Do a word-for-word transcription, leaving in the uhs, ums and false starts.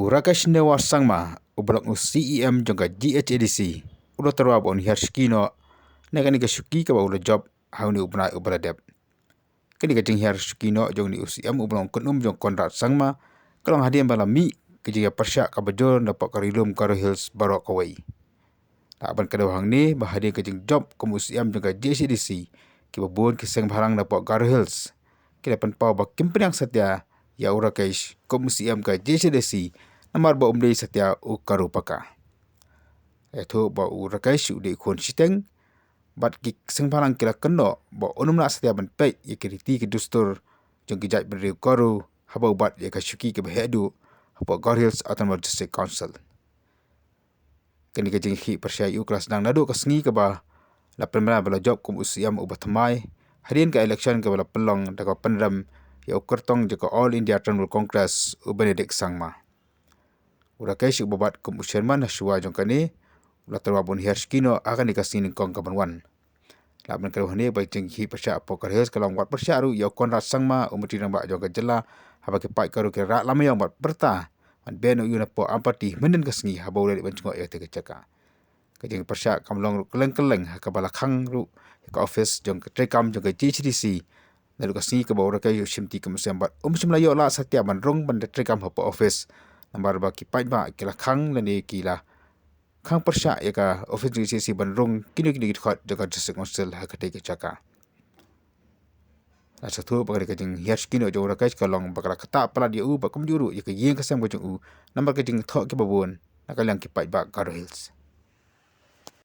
Rakesh Newar Sangma, uba long u C E M jong ka G H A D C, u la tyrwa ba un hiar shuki noh na kane ka shuki kaba u la jop ha une u bnai uba la dep. Kane ka jinghiar shuki noh jong une u C E M uba long u kynum jong u Conrad Sangma ka long hadien ba la mih ka jingïapyrshah kaba jur napoh ka Ri Lum Garo Hills baroh kawei. Lah ban kdew hangne ba hadien ka jingjop kum u C E M jong ka G H A D C, kiba bun ki seng bhalang napoh Garo Hills ki la pynpaw ba kim pdiang satia ïa u Rakesh kum u C E M ka G H A D C, namar ba um dei satia u Garo paka. Ïathuh ba u Rakesh u dei u khun shiteng, bad ki seng bhalang ki la kynnoh ba un ym lah satia ban peit ïa ki riti ki dustur jong ki jaitbynriew Garo haba u bat ïa ka shuki kaba heh duh hapoh Garo Hills Autonomous District Council. Kane ka jingïakhih pyrshah ïa u ka la sdang naduh ka sngi kaba la pynbna ba la jop kum u C E M uba thymmai hadien ka election kaba la pynlong da kaba pynrem ïa u kyrtong jong ka All India Trinamool Congress, u Benedict Sangma. U Rakesh uba bat kum u chairman ha shuwa jong kane, u la tyrwa ba un hiar shuki noh ha kane ka sngi nyngkong kaban wan. Lah ban kdew hangne ba ka jingïakhih pyrshah hapoh Garo Hills ka long wat pyrshah ruh ïa u Conrad Sangma, u Myntri Rangbah jong ka jylla, haba ki paid Garo ki rah lamaiong bad pyrta ban beh noh ïa u napoh Ampati mynhynnin ka sngi haba u la leit ban jngoh ïa kata ka jaka. Ka jingpyrshah kam long ruh kylleng kylleng ha kaba la khang ruh ïa ka office jong ka treikam jong ka G H A D C naduh ka sngi kaba u Rakesh u shimti kum u C E M bad um shym la ïoh lah satia ban rung ban da treikam hapoh office, namar ba ki paidbah ki la khang lane ki la khang pyrshah ïa ka office jong ka G H A D C ban rung kino kino ki dkhot jong ka District Council ha katei ka jaka. La sngewthuh ba ka dei ka jinghiar shuki noh jong u Rakesh ka long ba ka la ktah palat ïa u bad kumjuh ruh ïa ka ïing ka sem ka jong u namar ka jingthoh kiba bun na ka liang ki paidbah Garo Hills.